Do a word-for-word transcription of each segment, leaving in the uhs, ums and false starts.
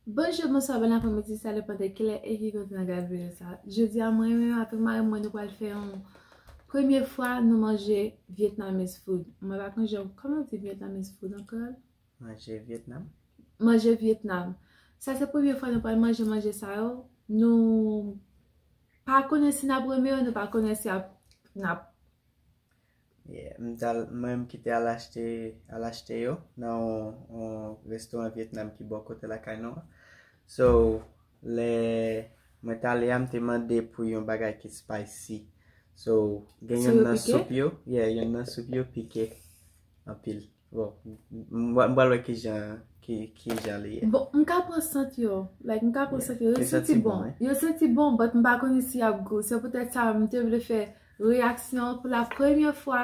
Bonjou, bonswa, bon apremidi, sa depann de kilè e ki kote n ap gade videyo sa. Jodi a, mwen menm avèk mari mwen, nou pral fè yon premye fwa nou manje Vietnamese food. Mwen pa konn jan, kòman w di Vietnamese food ankò? Manje Vietnam. Manje Vietnam. Sa se premye fwa nou pral manje manje sa yo. Nou pa konnen si n ap renmen yo, nou pa konnen si ap, n ap Yeah, m t al, mwen menm ki te al achte, al achte yo nan yon, yon restoran Vietnam ki bò kote lakay nou an. So, lè mwen t ale a, m te mande pou yon bagay ki spicy. So, gen So, youn yo nan pike? soup yo, yeah, youn nan soup yo pike anpil. Bon, m, m, m pral wè kijan, ki, kijan li ye. Bon, m ka pran sant yo. Like, m ka pran Yeah, sant yo. Yo yo santi santi bon, bon, wi. Yo santi bon, but m pa konnen si y ap gou. Se poutèt sa, m te vle fè reyaksyon pou la premye fwa.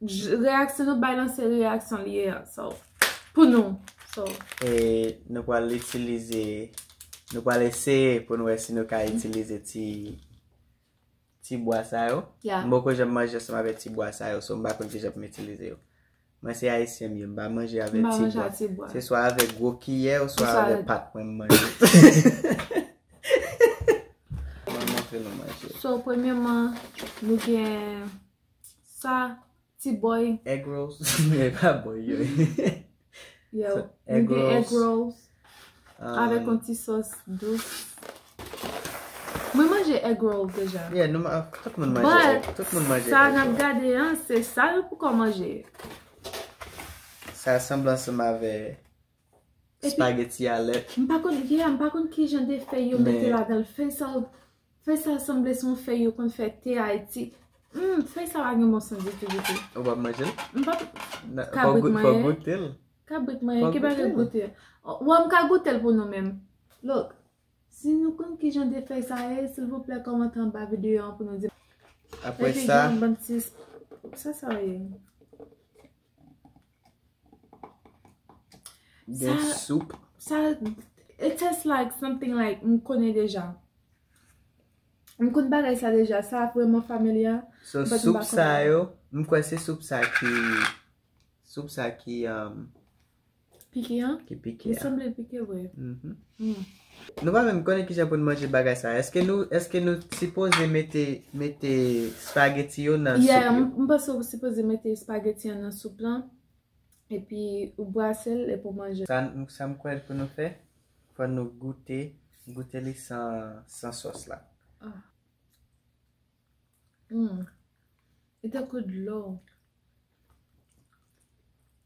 J- Reyaksyon nou bay lan se reyaksyon li ye an. So, pou nou. So, E nou pral itilize, nou pral eseye pou nou wè si nou ka itilize ti, ti bwa sa yo. Yeah. M poko janm manje ansanm avèk ti bwa sa yo, so m pa konn kijan pou m itilize yo. Mwen se ayisyen m ye, m pa manje avèk M pa ti manje bwa. a ti bwa. Se swa avèk gwo kiyè ou swa Ou swa avèk avèk pat mwen m manje. Mwen montre nou manje. So, premyèman, nou gen sa, ti boy. Egg rolls. E pa boy yo. Yo, So, nou egg gen egg rolls. rolls. Avèk Um, yon ti sòs dous. Mwen manje egg roll deja. Yeah, nou, ma- tout moun manje But egg. Tout moun manje sa egg n ap roll. gade an, se sa nou poko manje. Sa sanble ansanm avè Epi, spaghetti a lèt. M pa konn, yeah, m pa konn ki jan de fèy yo mete Men ladan l. Fèy sa, fèy sa sanble se yon fèy yo konn fè te Ayiti. Hmm, fèy sa pa gen bon sans ditou, ditou. Ou p ap manje l? M p ap Na- Fò kabrit gou- fò mwen. goute l. Kabrit mwen, Fò ki bagay goute l. goute? Wè, m ka goute l pou nou menm. Look, si nou konn ki jan de fèy sa ye, silvouplè, kòmante anba videyo an pou nou di. Apre Epi sa, gen yon bann ti, sa, sa ye? Gen Sa, soup. sa, it tastes like something like m konnen deja. M konn bagay sa deja, sa vrèman familiar, So, but m soup pa sa konnen. yo, m kwè se soup sa ki, soup sa ki, um, Pike an? ki pike Li a. sanble l pike vre. Mhm. Mm. Nou pa menm konnen kijan pou n manje bagay sa. Èske nou, èske nou sipoze mete, mete spaghetti yo nan Yeah, soup yo? m, m panse ou sipoze mete spaghetti an nan soup lan. Epi ou brase l epi ou manje. Sa, sa m kwè pou nou fè, fò nou goute, goute li san, san sòs la. Ah. Mm. Li tankou dlo.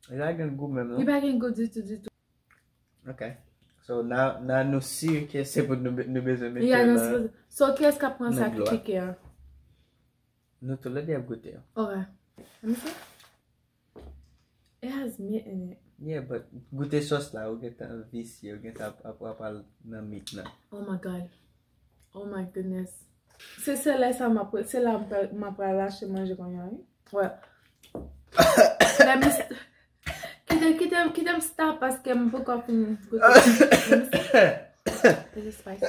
Li pa gen gou menm, Li non? pa gen gou ditou, ditou. Ok. So, na, na nou si ke se pou nou, be- nou bezwen mete Yeah, l nou nan, sipoze. So, kiyès k ap pran nan sa ki dlo a. pike an? Nou tou lè de ap goute yo. Ok. Let me see. It has meat in it. Yeah, but goute sòs la, ou gentan visye, ou gentan ap, ap, ap al nan meat nan. Oh my God. Oh my goodness. Se, se lè sa m ap, se la m pral, m ap pral achte manje kounye a, wi. Wè. Let me st- Kite, kite, kite m stop paske m poko fin goute. Let me see. Is it spicy?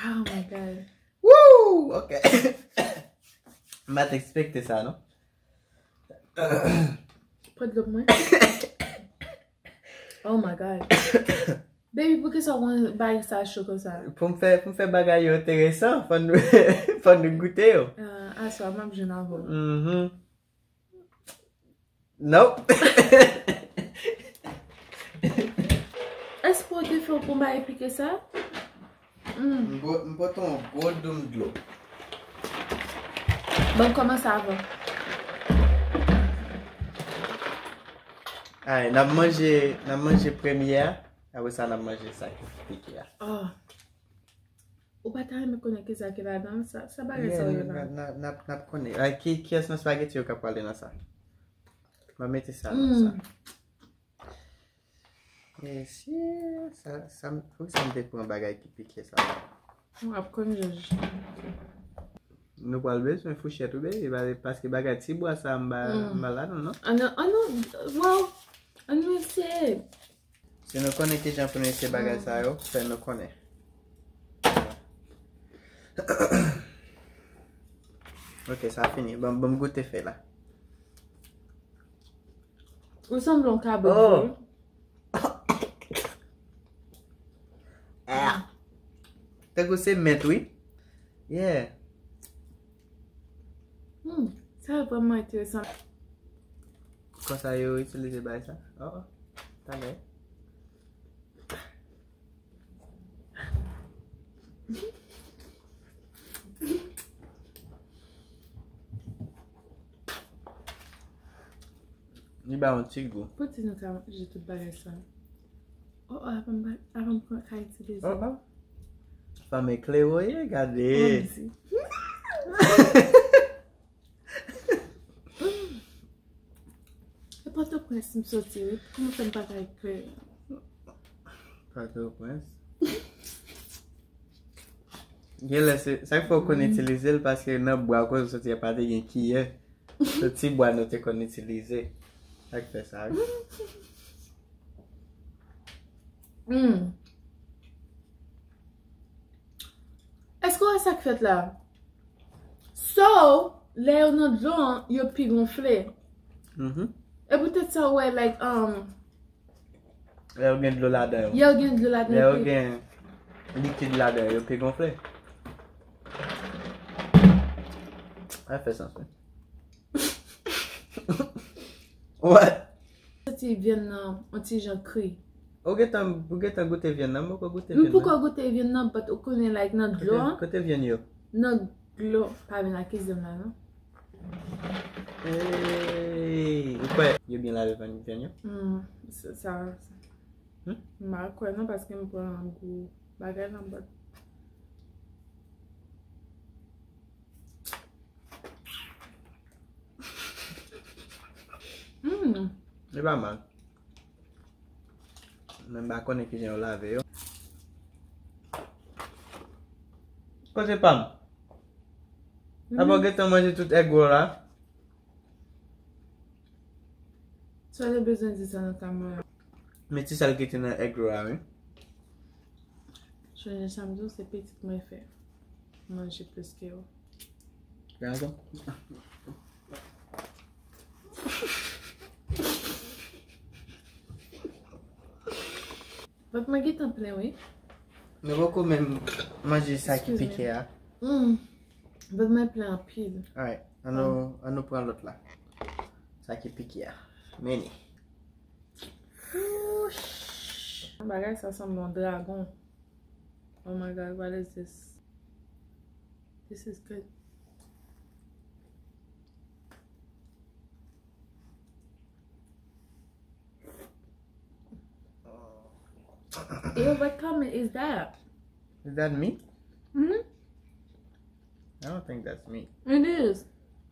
Oh my God. Woo! Ok. M pa t ekspekte sa, non? Pran dlo pou mwen. Oh my God. Baby, poukisa w konn bay sa cho konsa? Pou m fè, pou m fè bagay yo enteresan, fò nou, fò nou goute yo. Ah, aswè, m ap jwenn avè w. Mhm. Nope. Èske w te fè yon konba epi ke sa? Mm. M bo- m pote yon gwo doum dlo. Bon, kòmanse avan. Ay, n ap manje, n ap manje premye a, apre sa n ap manje sa ki pike a. Oh. Ou pa ta renmen konnen kisa ki ladan sa, sa bagay Yeah, sa yo n, la. n, n, n ap, n ap konnen. Ay, ki, kiyès nan spaghetti yo k ap prale nan sa? M ap mete sa nan sa. Mm. Yes, yeah. Sa, sa, m- poukisa m te pran bagay ki pike sa? M ap konn jòj. Nou pral bezwen fouchèt, wi, baby, pa- paske bagay ti bwa sa m ba, Mm. m ba la, non, non? Ah, non, ah, non, well, an nou eseye. Si nou konnen kijan pou nou eseye bagay sa yo, fè nou konnen. Ok, sa fini. Ban, ban m goute fèy la. Ou sanble yon kabrit vre. Oh! Ah! Tankou se mèt, wi. Yeah. Hmm, sa vrèman enteresan. Konsa yo itilize bagay sa. Oh, oh. Talè. Li ba yon ti gou. Pote nou ka manje tout bagay sa. Oh, oh, avan m ba- avan m pran ka itilize. Oh, oh. Fanm eklere w ye, gade. Oh, mèsi. E Pòtoprens m soti, wi. Kòman fè m pa ka eklere? Pòtoprens. Genlè se sa k fè w konn itilize l, paske nan bwa kote w soti a pa te gen kiyè. Se ti bwa nou te konn itilize. Sa k fè sa, wi. Hmm. Èske w wè sa k fèt la? So, lè yo nan dlo an, yo pi gonfle. Mhm. E poutèt sa, w wè, like, um, Lè yo gen dlo ladan yo. Lè yo gen dlo ladan yo, lè yo gen likid ladan yo, yo pi gonfle. Sa fè sans, wi. What? Soti vyann nan, yon ti jan kri. Ou gentan, ou gentan goute vyann nan? M poko goute vyann nan. M poko goute vyann nan, but ou konnen, like, nan dlo an. Kote, kote vyann yo? Nan dlo, pa vin akize m la, non. Ey, ou kwè yo byen lave vyann, vyann yo? Hmm, sa, sa, sa. Hmm? M pa kwè non, paske m pran gwo bagay nan bòt. Hmm. Li pa mal. Men m pa konnen kijan yo lave yo. Kote pa m? Apa w gentan manje tout egg roll la? Sa w te bezwen di sa nan kamera? Men ti sal ki te nan egg roll la, wi. Sonje sa m di w, se pitit mwen fè manje plis ke ou. Gade sa. Vant mwen gentan plen, wi. Nou poko menm manje sa ki pike a. Mm. Vant mwen plen anpil. Alright, ann nou, ann nou pran lòt la. Sa ki pike a. Meni. Bagay sa sanble yon dragon. Oh my God, what is this? This is good. Yo, what comment is that? Is that meat? Mm-hmm. I don't think that's meat. It is.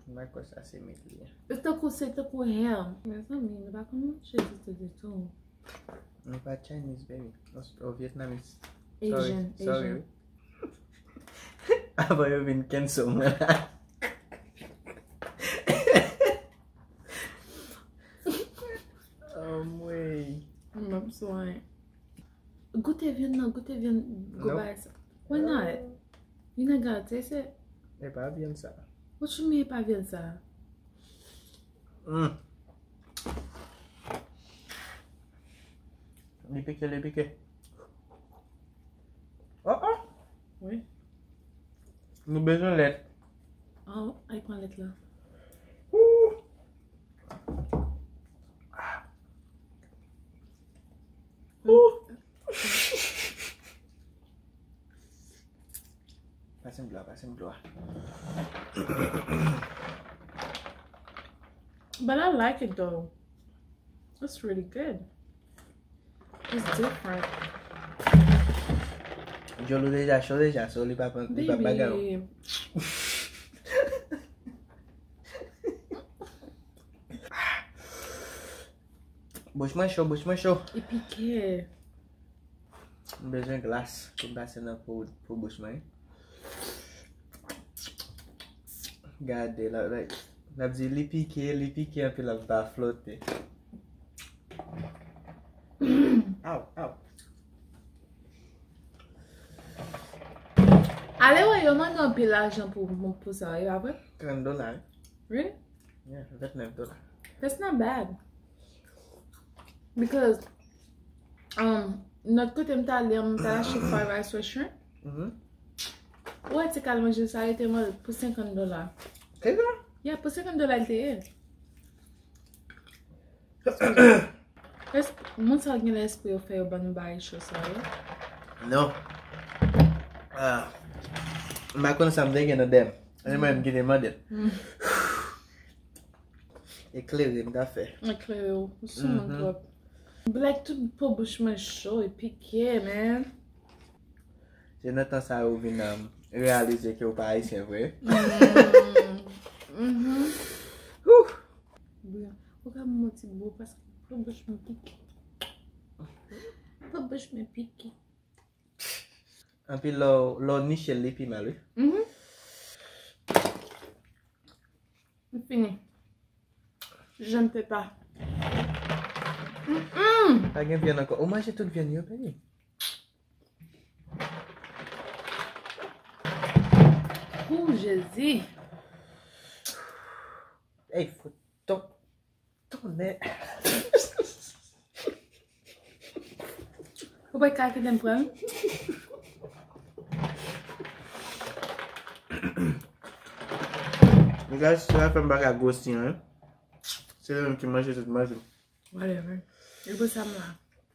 M pa kwè sa se meat li ye. E tankou, se tankou ham. Mezanmi, nou pa konn manje ditou, ditou. Nou pa Chinese, baby. Nos, oh, Vietnamese. Sorry, Asian, sorry, Asian. Avan yo vin cancel mwen la. Anmwey. M ap swen. Goute vyann nan, goute vyann gwo bagay sa. Why not? You not gonna taste it? E pa vyann sa. What you mean e pa vyann sa? Mm. Li pike, li pike. Oh, oh. Wi. Nou bezwen lèt. Oh, ay pran lèt la. Ooh. Ooh. Pase m dlo a, pase m dlo a. But I like it though. It's really good. It's different. Djòl ou deja cho deja, so li pa pran, li pa bagay ou. Baby. Bouch mwen cho, bouch mwen cho. E pike. M bezwen glas pou m pase nan po, po bouch mwen. Gade, l ap, l ap, l ap di li pike, li pike anpil, l ap ba flote. Aw, aw. Ale wè yo, man. Anpil lajan pou, pou, pou sa, e pa vre? Trant dola, wi. Really? Yeah, vennèf dola. That's not bad. Because, um, lòt kote m t ale, m t al achte fried rice with shrimp. Mhm. Ou wè ti kal manje sa, yo te mande pou senkant dola. Se sa? Yeah, pou senkant dola, li te ye. Èske moun sa gen lespri yo fè yo ban nou bagay cho sa yo? Non. Ah, m pa konn sa m te gen nan dèyè m. Se mwen menm ki te mande l. Mm. Eklere m ta fè. Eklere w. Ou sou moun twòp. Black, tout po bouch mwen cho e pike, man. Se nan tan sa yo vin, um, reyalize ke w pa ayisyen vre. Mm. Mhm. Whew. Blan, ou ka ban mwen ti bo paske po bouch mwen pike. Po bouch mwen pike. Anpi lè w, lè w niche l, li pi mal, wi. Mhm. M fini. Je ne peux pas. Mm-mm. Pa gen vyann ankò. Ou manje tout vyann yo, baby. Ou Jezi. Ey, fout ton, tonnè. Ou pa ka kite m pran? Guys, sa fè m pa ka gwosi, hein. Se li menm ki manje tout manje. Whatever. E pou sa m la.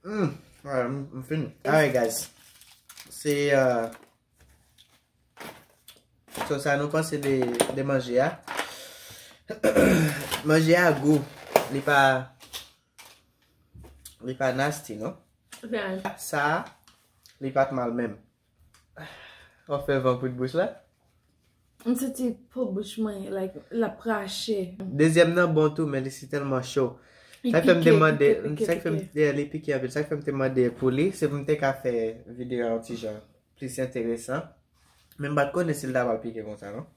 Hmm, wala, m, m fini. Alright, guys. Se, euh, so, sa nou panse de, de manje a? Manje a gou. Li pa, li pa nasty, non? Sa, li pa t mal menm. W ap fè van pou bouch la? M santi po bouch mwen, like, l ap krache. Dezyèm nan bon tou, men li si tèlman cho. Sa k fè m te mande, sa k fè m, yeah, li pike anpil. Sa k fè m te mande pou li, se pou m te ka fè videyo a yon ti jan plis enteresan. Men m pa t konnen si l ta pral pike konsa, non.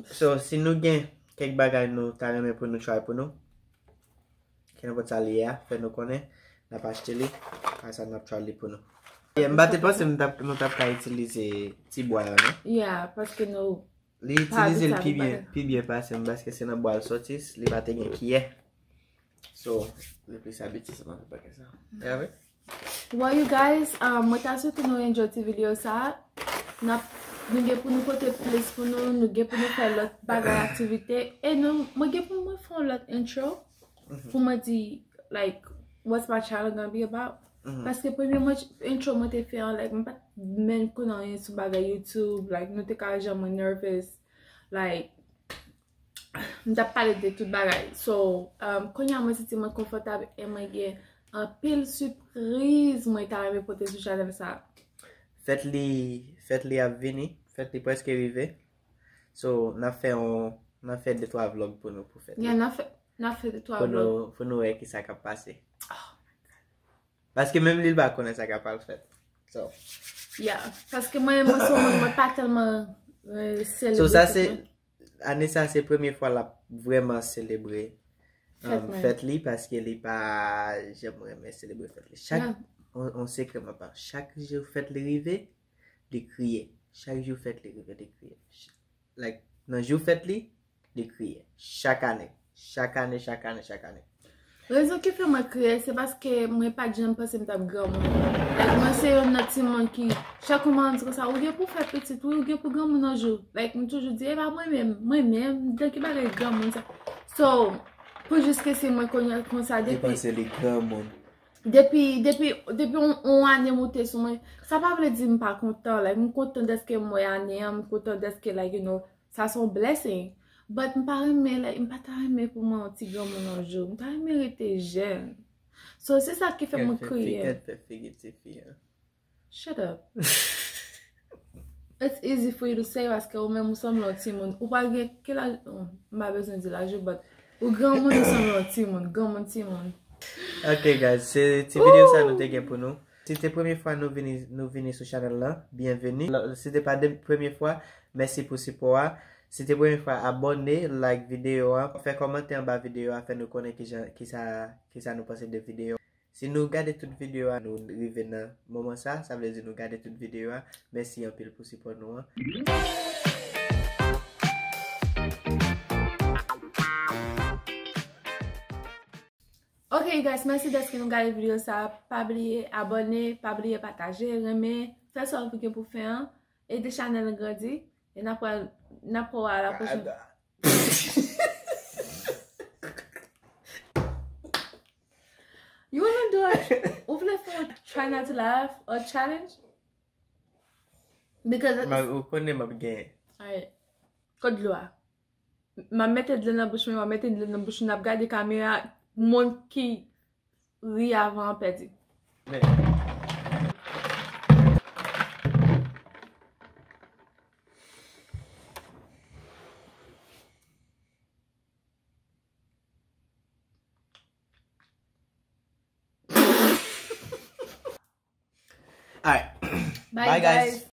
So, si nou gen kèk bagay nou ta renmen pou nou try pou nou, kenenpòt sa li ye a, fè nou konnen, n ap achte li, apre sa n ap try li pou nou. Yeah, m pa te panse nou t ap, nou t ap ka itilize ti bwa yo, non? Yeah, paske nou Li itilize l pi byen, pi byen pase m, paske se nan bwa l soti, li pa te gen kiyè. So, li plis abitye sèlman avèk bagay sa. E avè? Well, you guys, um, mwen ta swete nou enjoy ti videyo sa. N ap, nou gen pou nou pote plis pou nou, nou gen pou nou fè lòt bagay aktivite. E nou, mwen gen pou mwen fè yon lòt intro pou mwen di, like, what's my channel gonna be about? Paske premye mwen, intro mwen te fè an, like, mwen pa t menm konn anyen sou bagay YouTube, like, nou te ka wè jan mwen nervous, like, m t ap pale de tout bagay. So, um, kounye a mwen santi mwen konfòtab e mwen gen anpil sipriz mwen ta renmen pote sou chanèl sa. Fèt li, fèt li ap vini, fèt li prèske rive. So, n ap fè yon, n ap fè de twa vlog pou nou pou fèt li. Yeah, n ap fè, n ap fè de twa vlog. Pou nou, pou nou wè kisa k ap pase. Oh my God. Paske menm li, li pa konnen sa k ap pral fèt. So. Yeah, paske mwen, mwen se yon moun, mwen pa tèlman, euh, selebre fèt mwen. So, sa se, ane sa se premye fwa l ap vrèman selebre, um, fèt li, paske li pa janm renmen selebre fèt li. Chak, on, on sekrè m ap ba w, chak jou fèt li rive, li kriye. Chak jou fèt li rive, li kriye. Ch-, like, nan jou fèt li, li kriye. Chak ane. Chak ane, chak ane, chak ane. Rezon ki fè mwen kriye, se paske mwen pa t janm panse m t ap granmoun. Like, mwen se yonn nan timoun ki, chak moun di konsa, ou gen pou fè pitit, wi, ou gen pou granmoun yon jou. Like, m toujou di, e pa mwen menm, mwen menm, nan ki bagay granmoun sa. So, pou jis ke se mwen kounye a konsa, depi. Li panse li granmoun. Depi, depi, depi on, on ane moute sou mwen, sa pa vle di m pa kontan. Like, m kontan dèske m wè ane an, m kontan dèske, like, you know, sa se yon blessing. But m pa renmen, like, m pa ta renmen pou mwen yon ti granmoun yon jou. M ta renmen rete jèn. So, se sa ki fè mwen kriye. Gad fè figi, gad fè figi ti fi a. Shut up. It's easy for you to say paske ou menm ou sanble yon timoun. Ou pa gen ki laj, oh, m pa bezwen di laj ou, but ou granmoun, ou sanble yon timoun, granmoun timoun. Ok, guys, se ti videyo sa nou te gen pou nou. Si te premye fwa nou vini, nou vini sou chanèl la, byenveni. Si te pa de, premye fwa, mèsi pou sipò a. Si te premye fwa, abòne, like videyo a, fè kòmantè anba videyo a, fè nou konnen kijan, kisa, kisa nou panse de videyo. Si nou gade tout videyo a, nou rive nan moman sa, sa vle di nou gade tout videyo a. Mèsi anpil pou sipò nou an. Ok, guys, mèsi dèske nou gade videyo sa. Pa bliye abòne, pa bliye pataje, renmen, fè sa w gen pou fè an. Ede chanèl lan grandi. E n ap wè, n ap wè a la pwochèn. You wanna do a, ou vle fè yon try not to laugh or challenge? Because Mwen, ou konnen m ap genyen. Alright. Kot dlo a? M ap mete dlo nan bouch mwen, m ap mete dlo nan bouch mwen, n ap gade kamera, moun ki ri avan an pèdi. Men, alright. Bye, Bye, guys. Guys.